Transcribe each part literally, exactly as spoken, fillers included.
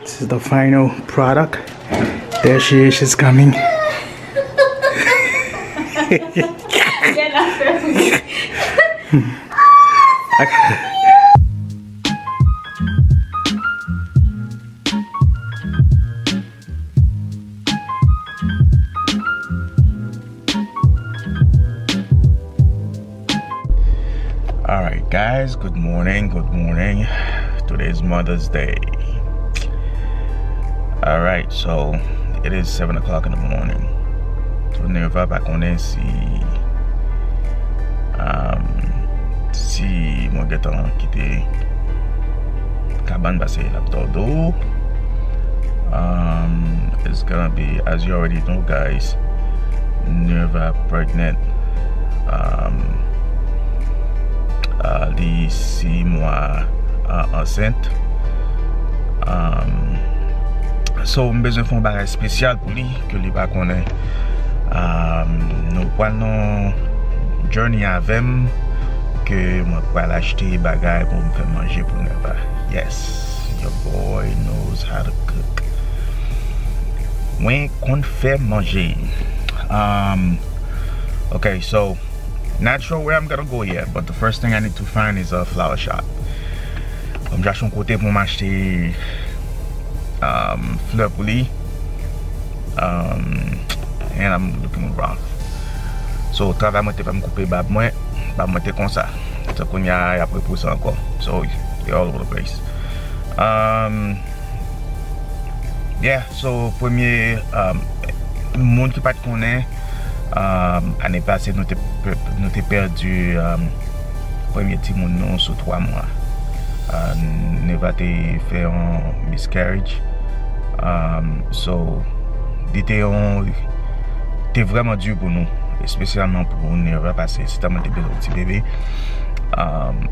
This is the final product. There she is, she's coming. Alright, guys, good morning, good morning. Today is Mother's Day. Alright, so it is seven o'clock in the morning. So Nirva pa konnen si, um, si mwen gentan kite kabann paske l ap dòmi. Um, it's gonna be, as you already know, guys, Nirva pregnant. Um, uh, li sis mwa, uh, ansent. Um, so, m bezwen fè yon bagay espesyal pou li, ke li pa konnen. Um, nou pral nan journey avè m, ke mwen pral achte bagay pou m fè manje pou Nirva. Yes, your boy knows how to cook. Mwen konn fè manje. Um, okay, so, not sure where I'm gonna go yet, but the first thing I need to find is a flower shop. Fò m chache yon kote pou m achte, um, flè pou li. Um, and I'm looking around. So, travay mwen te fè m koupe bab mwen, bab mwen te konsa. So, kounye a, y ap repouse ankò. So, they all over the place. Um, yeah, so, premye, um, moun ki pa t konnen, um, ane pase, nou te pè-, nou te pèdi, um, premye timoun nou sou twa mwa. Uh, Nirva te fè yon miscarriage. Um, so, li te yon, te vrèman di pou nou, espesyalman pou Nirva, paske se tèlman te bezwen yon ti bebe. Um,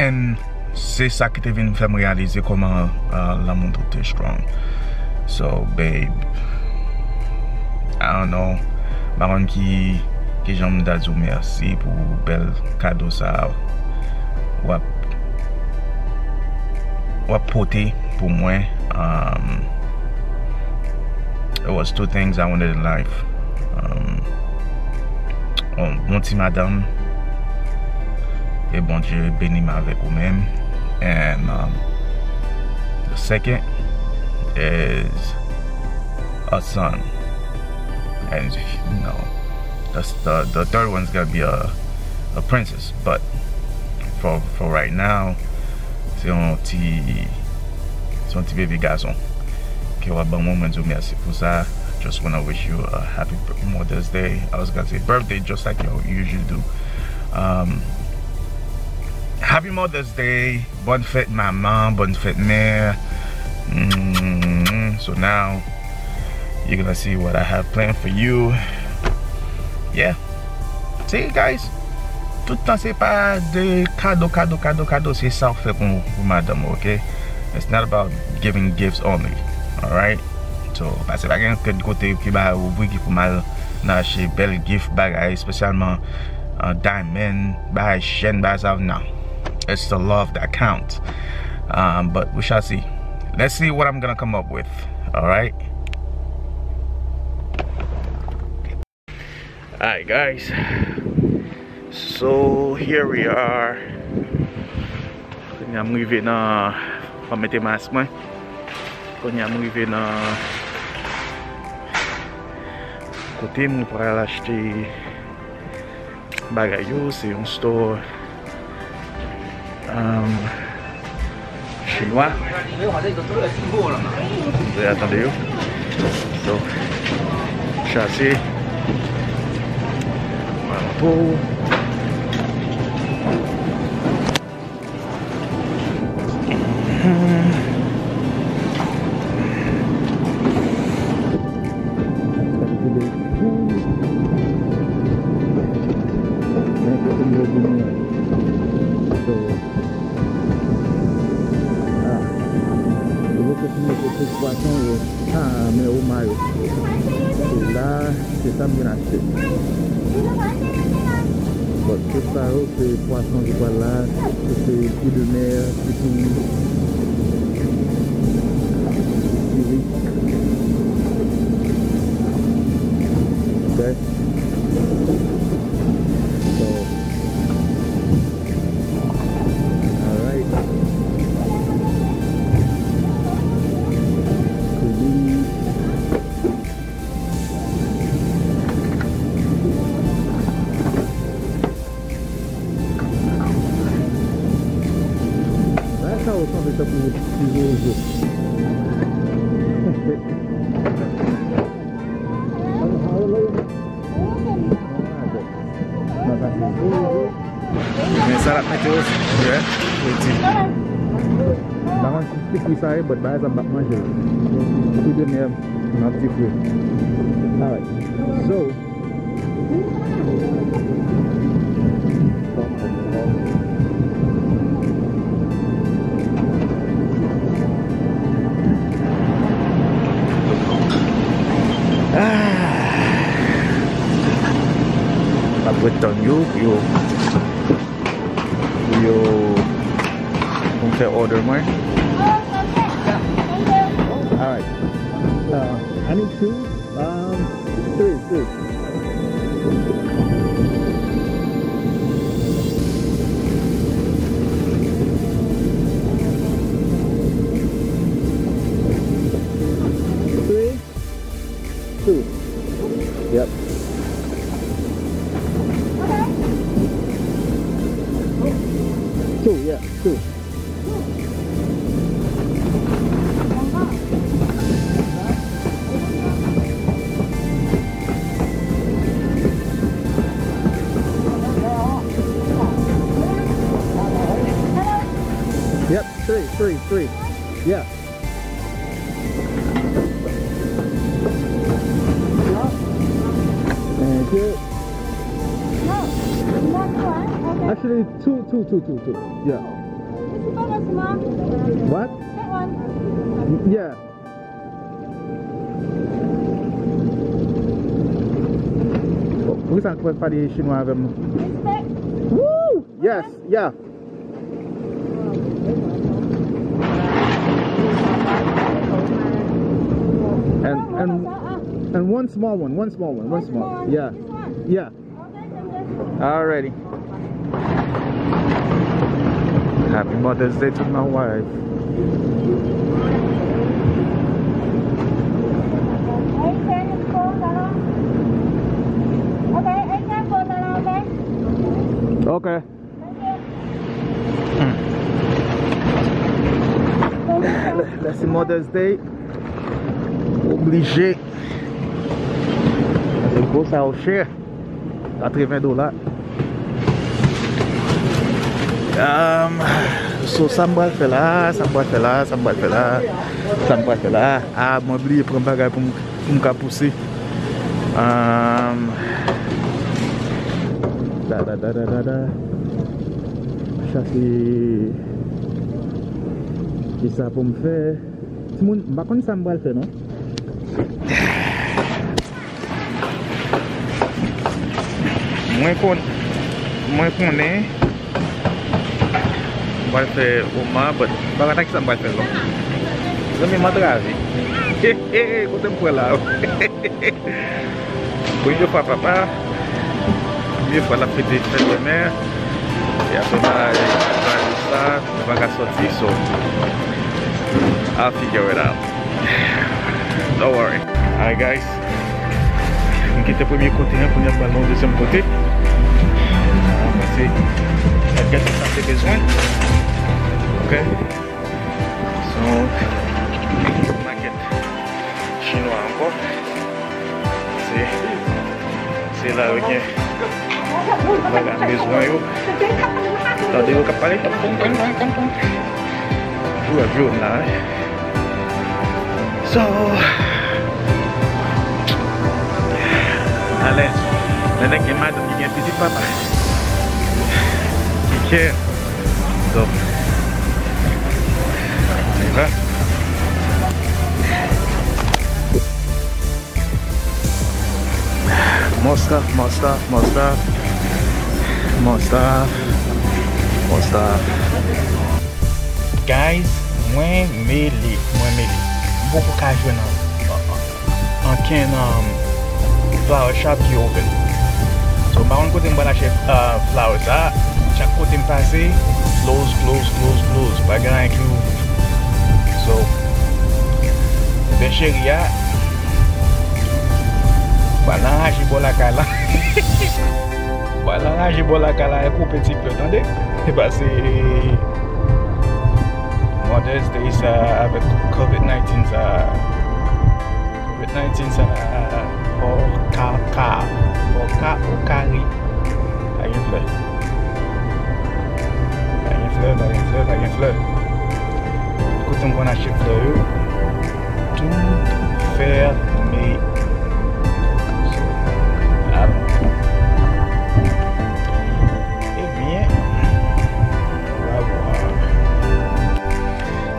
and se sa ki te vin fè m reyalize kòman, uh, lanmou nou te strong. So, babe, I don't know. M pa konn ki, ki jan m ta di w mèsi pou bèl kado sa a w ap, w ap pote pou mwen. Um, it was two things I wanted in life. Um, yon bon ti madanm, e Bondye beni m avèk ou menm. And, um, the second is a son. And, you know, that's the, the third one's gonna be a, a princess. But for, for right now, se yon ti, se yon ti bebe gason ke w ap ban mwen, mwen di w mèsi pou sa. Just wanna wish you a happy Mother's Day. I was gonna say birthday, just like you usually do. Um, happy Mother's Day. Bonne fête maman, bonne fête mère. Mm, so now, you're gonna see what I have planned for you. Yeah. See, guys, tout tan se pa de kado, kado, kado, kado, se sa w fè pou, pou madanm ou, ok? It's not about giving gifts only, alright? So, paske pa gen okenn kote ki ba ou ribrik pou m al nan achte bèl gift bagay, espesyalman, uh, diamond, bagay, chèn, bagay sa, non. It's the love that counts. Um, but we shall see. Let's see what I'm gonna come up with, alright? Alright, guys. So, here we are. Kounye a m rive nan, mwen mete mask mwen. Kounye a m rive nan kote mwen pral achte bagay yo. Se yon store, um, chinwa. Zè a tande yo. So, chase. Alantou. So, ah, yo poko fin mete tout pwason yo. Ah, men oma yo. Se la, se sa m vin achte. Bon, tout sa yo, se pwason ki pral la, se fruits de mer, chicken. Sanble tankou ti zozo. Men sa l ap mete yo, yeah, redi. M pa konn si ti fri sa ye, but bagay sa m p ap manje l. Tou demen, m ap ti fri. Alright. So, Ah. M ap ret tann yo pou yo, pou yo, pou m fè order mwen. Alright. Uh, I need two. Um, three, three. Three, two. Yep. Two, yeah, two. Yep, three, three, three. Yeah. Thank you. Actually, two, two, two, two, two. Yeah. What? Yeah. Poukisa w pale chinwa avè m? Woo! Yes, yeah. And, and, and one small one, one small one, one small. Yeah. Yeah. Alrighty. Happy Mother's Day to my wife. Okay. Hmm. Lè, lè se Mother's Day, oblije. Gwo sa yo chè. Katreven dola. Um, so, sa m pral fè la, sa m pral fè la, sa m pral fè la, sa m pral fè la. Ah, mwen bliye pran bagay pou m, pou m ka pouse. Um, da, da, da, da, da, da. Chache kisa pou m fè. Timoun, m pa konn sa m pral fè, non. Mwen kon-, mwen konnen m pral fè oma, but m pa konn ak sa m pral fè l non. Zanmi m antrave. He, he, he, kote m pran la? Premye fwa papa, premye fwa l ap fete fèt mè, e apre sa, e apre sa, nou pa ka sòti, so, I'll figure it out. Don't worry. Alright, guys. M kite premye kote an, kounye a m pral nan dezyèm kote. An pase, n ap gade sa te bezwen. Ok. Se yon makèt chinwa ankò. Se, se la yo gen bagay m bezwen yo. Tande yo k ap pale. Ton, ton, ton, ton, ton. Jou ap jou m la, wi. So, alèz. Lè nèg gen madanm ki gen pitit, papa. Ki kè. So, ann va. More stuff, more stuff, more stuff. More stuff, more stuff. Guys, mwen mele, mwen mele. M poko ka jwenn an, ankenn, um, flower shop ki open. So, m pa konn kote m pral achte, uh, flower sa. Chak kote m pase, close, close, close, close. Pa gen anyen ki ouvri. So, bèl cheri a, pral anraje bò lakay la. Pral anraje bò lakay la, e koupe ti flè, tande? E pase, Sa, avèk covid nineteen sa, covid nineteen sa, fò w ka, ka, fò w ka, ou ka ri. Pa gen flè. Pa gen flè, pa gen flè, pa gen flè. Kote m konn achte flè yo, tou fèmen. So, I don't know. Ebyen, w a wè.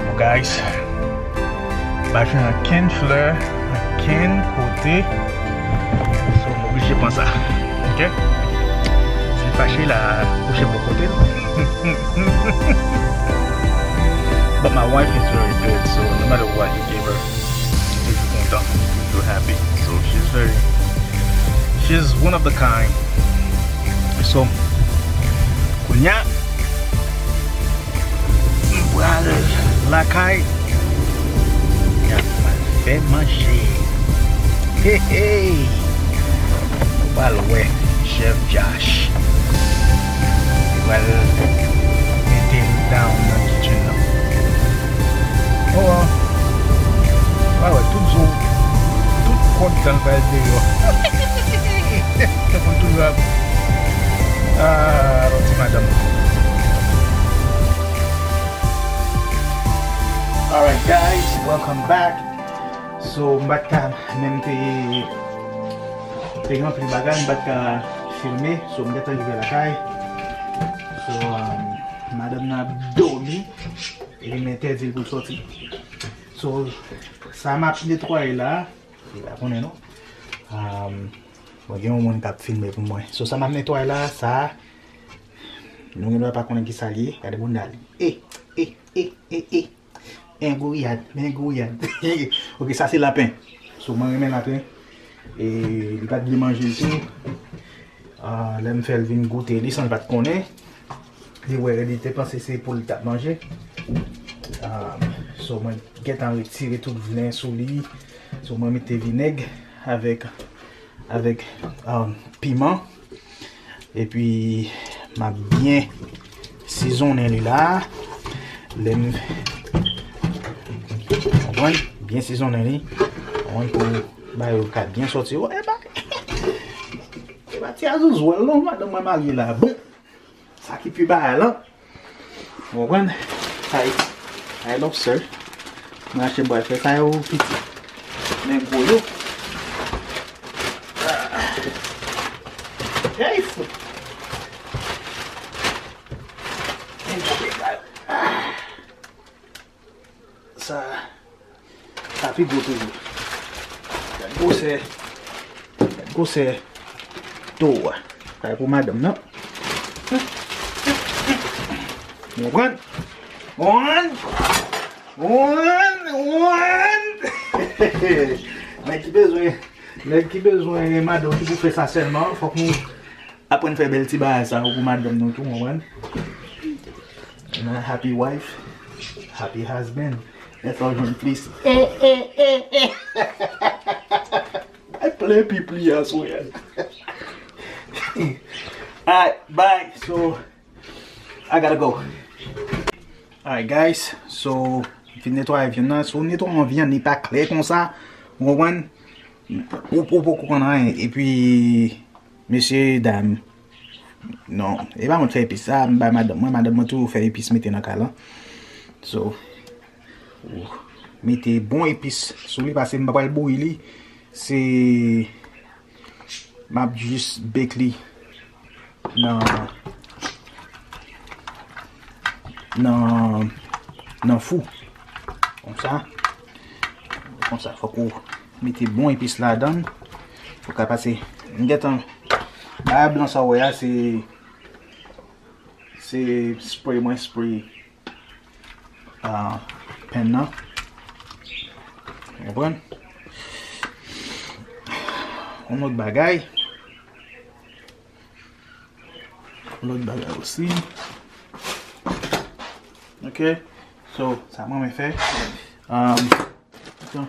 Bon, guys, m pa jwenn ankenn flè, ankenn kote. So, m oblije pran sa. Ok? Si l fache la, kouche bò kote l. But my wife is very good, so no matter what you give her, she toujou kontan, toujou happy. So she's very, she's one of the kind. So, kounye a, m pral lakay. Y ap fè manje. Hey, hey! Nou pral wè Chef Josh. Li pral mete m down nan kitchen nan. Oh, wow. Pral wè tout zo, tout kòd tan l pral deyò. Tankou l toujou ap, ah, alò ti madanm. Alright, guys, welcome back. So, m pa t ka menm te, te gen anpil bagay, m pa t ka filme. So, m gentan rive lakay. So, um, madanm nan ap dòmi. Epi m entèdi l pou l sòti. So, sa m ap netwaye la, li pa konnen non. Um, bon, gen yon moun k ap filme pou mwen. So, sa m ap netwaye la, sa, nou gen dwa pa konnen ki sa l ye. Gade bounda li. E, e, e, e, e. En gouyad, men gouyad. Ok, sa se lapen. So, mwen renmen lapen. E li pa t vle manje l tou. Ah, lè m fè l vin goute li san l pa t konnen. Li wè, li te panse se poul li t ap manje. Ah, so, mwen gentan retire tout vlen sou li. So, mwen mete vinèg avèk, avèk, ah, piman. Epi, m ap byen sizonnen li la. Lè m, konprann? Byen sizonnen li. Konprann? Pou bagay yo ka byen sòti. Epa, epa ti azouzwèl non, madanm mwen marye la. Bon, sa ki pi bagay lan. Ou konprann? Ay, ay, non, sir. Mwen achte bwa fè sa yo piti. Men gwo yo. Hey, fout. Men gwo yo. Sa. Sa pi gwo toujou. Gad gwosè. Gad gwosè towo a. Sa e pou madanm nan. Ou konprann? Konprann? Konprann? Konprann? Nèg ki bezwen, nèg ki bezwen madanm ki pou fè sa sèlman, fòk nou aprann fè bèl ti bagay sa yo pou madanm nou tou, konprann? And a happy wife, happy husband. Lè sa w jwenn plis. Eh, eh, eh, eh. Ay, plen pipli aswè a. Alright, bye. So, I gotta go. Alright, guys. So, m fin netwaye vyann nan. So, netwaye yon vyann, li pa klè konsa. Ou konprann? Ou, ou poko konn anyen. Epi, mesye, dam, non, e pa mwen k fè epis sa, m bay madanm mwen, madanm mwen toujou fè epis mete nan kay lan. So, ou mete bon epis sou li, paske m pa pral bouyi li, se, m ap jis bake li nan, nan, nan fou. Konsa. Konsa, fòk ou mete bon epis ladan l. Pou ka pase. M gentan, bagay blan sa w wè a, se, se spray mwen spray, ah, pen nan. Ou konprann? Yon lòt bagay. Lòt bagay osi. Ok. So, sa mwen renmen fè. Um, so,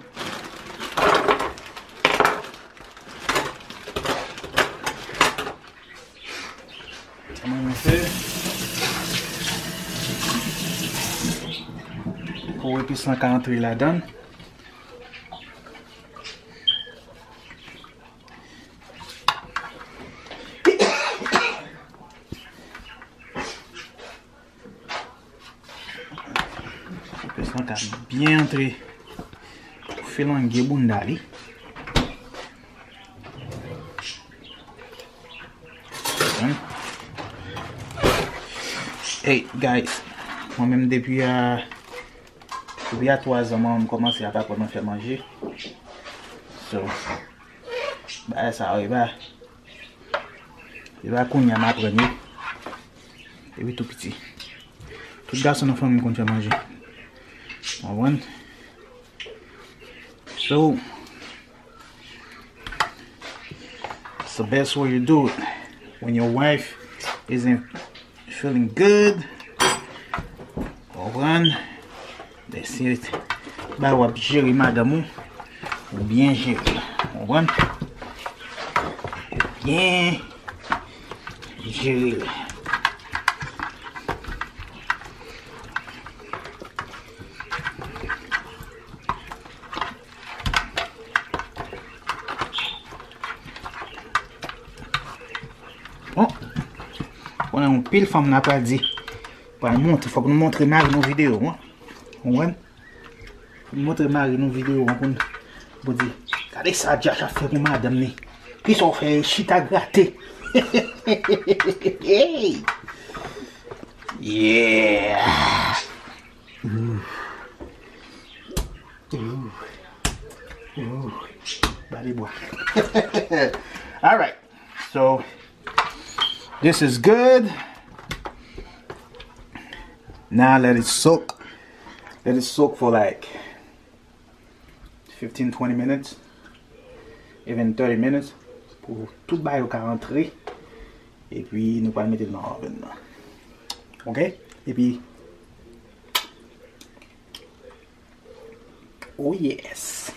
sa mwen renmen fè. Pou epis lan ka antre ladan. Epis lan ka byen antre pou filangye bounda li. Hey guys, mwen menm depi a depi a twa zan mwen menm kòmanse ap aprann fè manje. So bagay sa yo e pa e pa kounye a m aprann yo. Depi tou piti tout gason nan fanmi m konn fè manje. Ou konprann? So it's the best way to do it when your wife isn't feeling good. Konprann? Lè se ba w ap jere madanm ou, ou byen jere l. Konprann? Ou byen jere l. Bon, konnen yon pil fanm nan pral di pral montre, fòk nou montre mari nou videyo an. Ou konprann? Fòk nou montre mari nou videyo an pou n pou di gade sa Josh ap fè pou madanm ni. Kisa w fè chita grate. Yeah. Ooh. Ooh. Ooh. Bade bwa. Alright. So this is good. Now let it soak. Let it soak for like fifteen, twenty minutes, even thirty minutes, pou tout bagay yo ka rantre. Epi nou pral mete l nan oven nan. Ok? Epi, oh yes.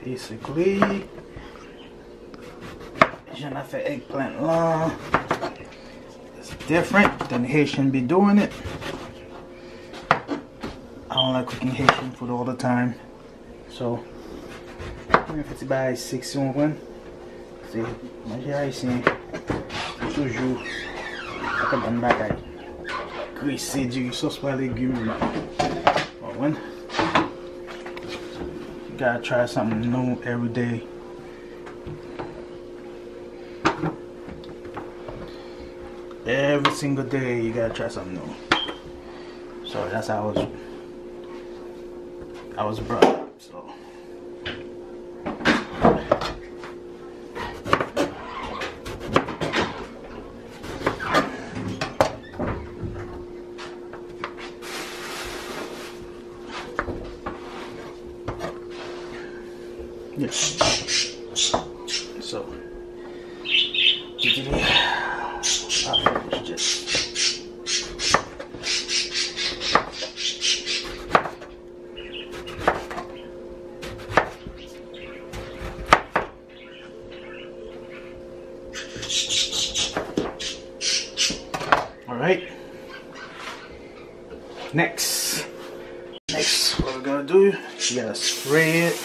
Basically, jan n ap fè eggplant lan, it's different than Haitian be doing it. I don't like cooking Haitian food all the time. So, mwen fè ti bagay sexy, ou konprann? Se manje ayisyen, se toujou ak yon bann bagay grese, diri, sòs pwa, legim, ou konprann? You gotta try something new every day. Every single day you gotta try something new. So that's how I was I was brought up. So yeah. So, I finished it. All right. Next. Next, what we gonna do? You gotta spray it.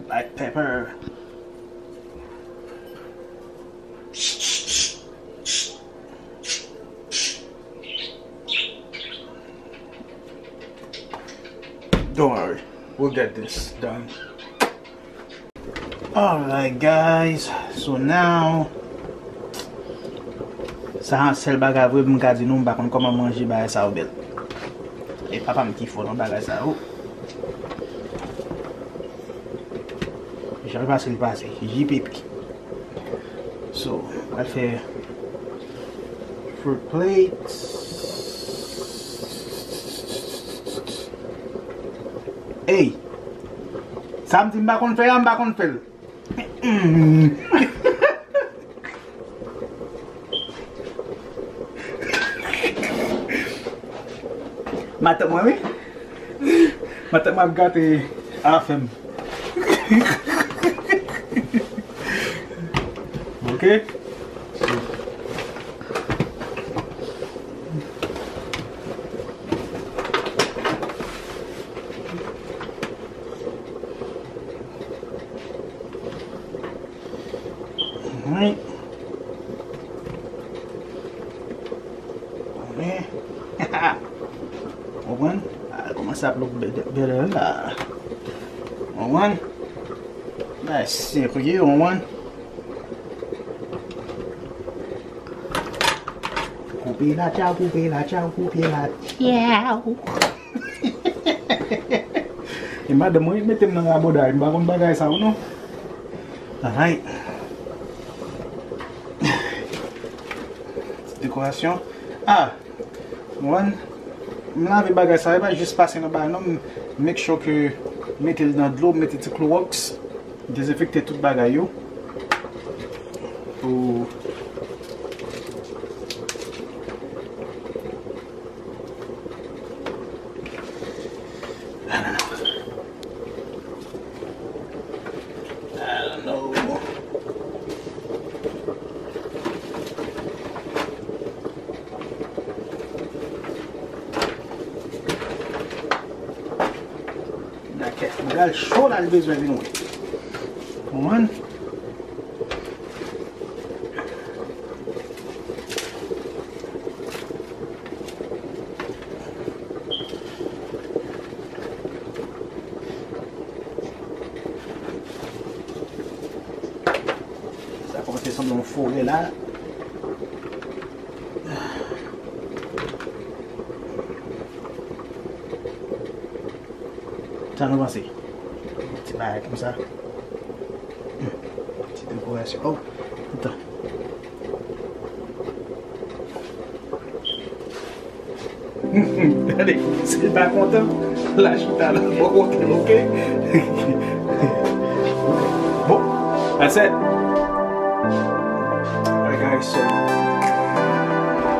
Black pepper. Don't worry, we'll get this done. Alright guys, so now sa a sèl bagay vre m ka di nou, m pa konn kòman manje bagay sa yo bèl. E papa m ki fò nan bagay sa yo. Jan l pase l pase, J P P. So, pral fè fruit plates. Ey, sa m di m pa konn fè a, m pa konn fè l. Matant mwen, wi. Matant mwen ap gate afè m. Ok. Wi. Wi. Konprann? A, kòmanse ap look better, better la. Konprann? Bay serye, konprann? Koupe la, tchaw, koupe la, tchaw, koupe la, tchaw. E madanm mwen mete m nan rabòday, m pa konn bagay sa yo non. Alright. Ti dekorasyon. Ah, Wan, m lave bagay sa, e pa jis pase nan bagay non, m make sure ke mete l nan dlo, mete ti klowòks, dezenfekte tout bagay yo. Pou I don't know. Dakè, bagay cho la, l bezwen vin wè. Konprann? Sa kòmanse sanble yon forè la. Sa nou panse? Ti bagay konsa. Ti dekorasyon. Oh, attends. Gade, si l pa kontan, l a chita nan bò kote l, ok? Bon, that's it. Alright, guys, so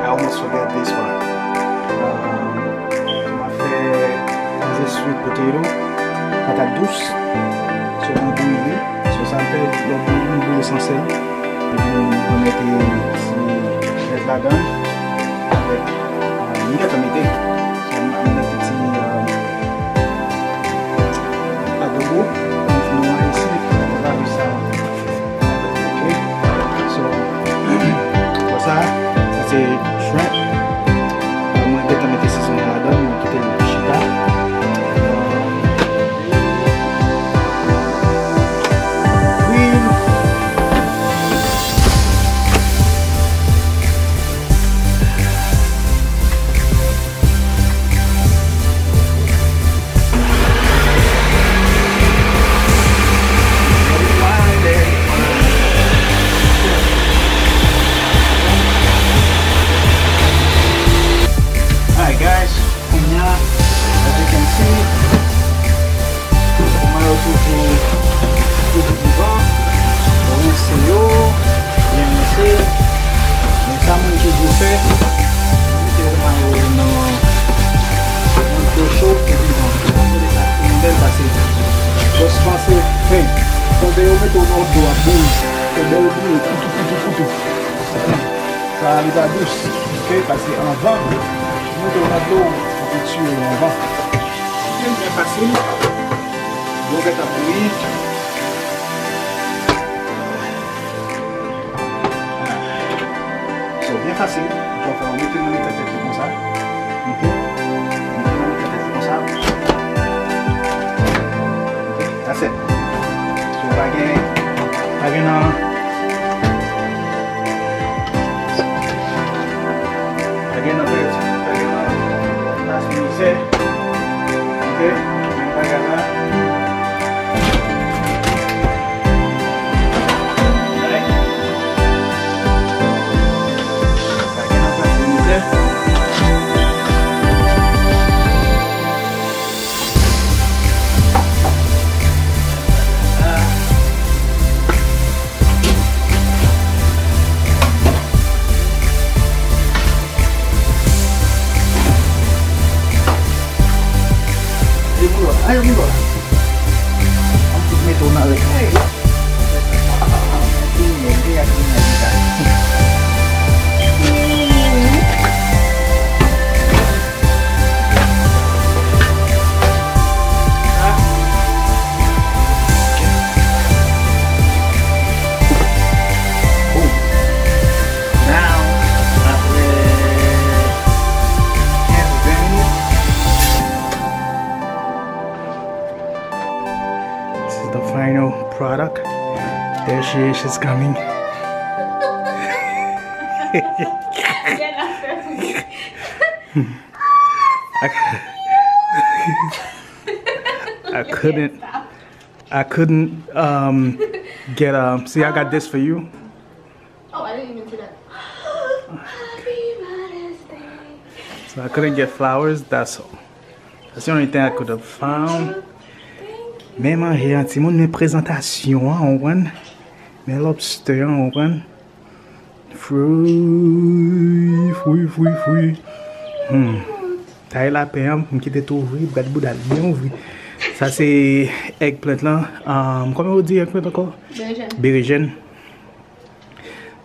I almost forgot this one. Um, m ap fè, this is sweet potato, patat dous. So, mwen bouyi li. So, sa m fè, lè m bouyi, m bouyi san sèl. Epi, mwen mete ti lèt ladan. Avèk, uh, m gentan mete. So, m mete ti, uh, adobo. Mwen fin mwaye sa, mwen lave sa. Ok. So, konsa, sa se shrimp. Mwen gentan mete sezonnen ladan, mwen kite l chita. Wi. Alright, guys, kounye a, as you can see, Kòman yo toujou, toujou vivan. Yo rense yo, byen rense. Men sa moun toujou fè, yo mete yo nan, nan dlo cho pou vivan. Yo mete sa pou yon bèl pase. Jis panse, hey, pandan yo mete w nan dlo ap bouyi, pandan yo bouyi, toutou, toutou, toutou. Sa a li pa dous, ok, paske anvan, mete w nan dlo, ou te tiye yo anvan. Byen, byen fasil. Yo gentan bouyi. So, byen fasil. Donk, ou mete nan mitan tèt li konsa. Ok? Mete nan mitan tèt li konsa. Ok? That's it. So, pa gen, pa gen nan, pa gen nan pèdi, pa gen nan pase mizè. Ok? Men bagay la. Alright. Pa gen nan pase mizè. Al rive la. An fout mete w nan rèt. Hey! Now, apre kenz, ven minit. This is the final product. There she is, she's coming. I, I couldn't, I couldn't, um, get, um, see, I got this for you. Oh, I didn't even see that. Happy Mother's Day. So I couldn't get flowers, that's all. That's the only thing I could have found. Thank you. Men manje an, timoun, men prezantasyon an, w konprann? Men lobster an, w konprann? Fwi, fwi, fwi, fwi. Hmm. Tay lapen an, m kite tou ouvri, gad bouda l byen ouvri. Sa se eggplant lan. Um, kòman yo di eggplant ankò? Berejèn. Berejèn.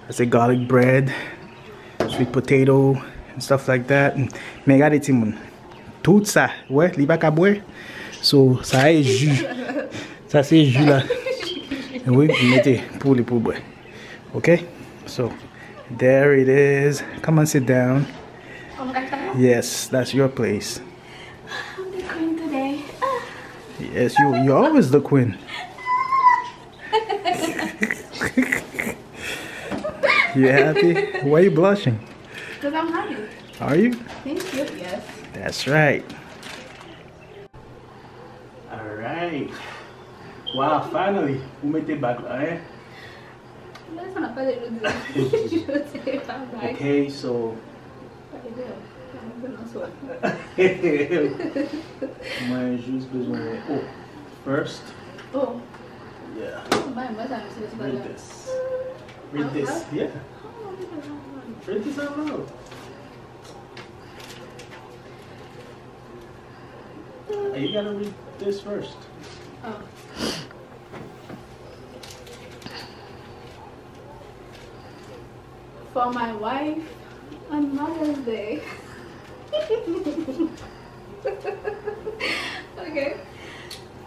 Sa se garlic bread, sweet potato, and stuff like that. Men gade timoun. Tout sa, wè, li pa ka bwè. So, sa e ji. Sa se ji la. Wi, m mete pou li pou bwè. Okay? So, there it is. Come on, sit down. Oh my gosh, that Yes, that's your place. I'm the queen today. Ah. Yes, you, you're always the queen. You happy? Why you blushing? Because I'm happy. Are you? Thank you, yes. That's right. Alright. Wow, finally. Ou mete bag la, hein? Lè sa n ap pale jodi a. Jodi a pa bag. Okay, so Mwen jis bezwen, oh, first. Oh. Yeah. Bay mwen sa, mesye, se pa Read la. This. Read this. Yeah. Read this out loud. You gotta read this first. Oh. For my wife on Mother's Day. Okay.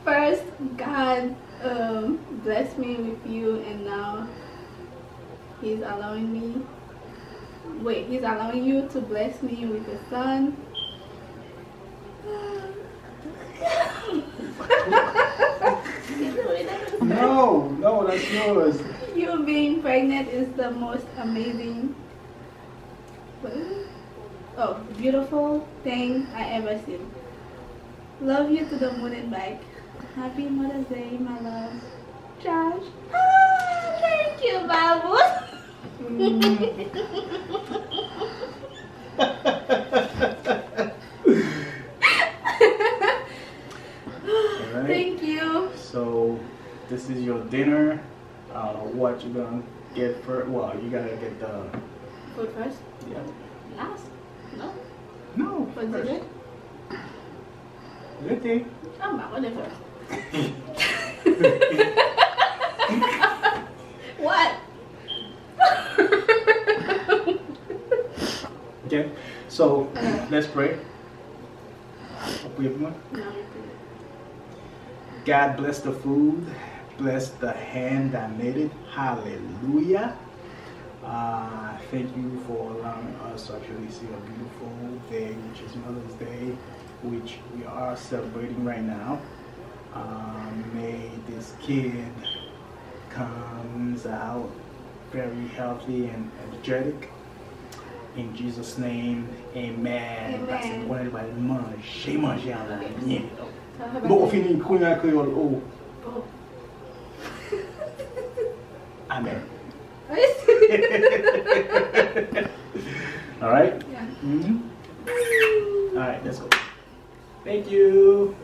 First, God, um, blessed me with you, and now He's allowing me, wait, He's allowing you to bless me with a son. No, no, that's yours. You being pregnant is the most amazing, oh, beautiful thing I ever seen. Love you to the moon and back. Happy Mother's Day, my love. Josh. Ah, thank you, Babu. Mm. All right. Thank you. So, this is your dinner. I don't know what you're gonna get for, well, you gotta get the Food first? Yeah. Last? No. No, first. What is it? Good thing. I'm not gonna first. What? Okay, so, uh, let's pray. Ou priye pou mwen? Non, ou priye. God bless the food, bless the hand that made it. Hallelujah. Uh, thank you for allowing us to actually see a beautiful day, which is Mother's Day, which we are celebrating right now. Uh, may this kid comes out very healthy and energetic. In Jesus' name, amen. Amen. Pase m konnen li pral manje, manje an la byen. Bon, ou fini kounye a kreyòl, oh. Oh. Amen. All right? Yeah. Mm-hmm. All right, let's go. Thank you.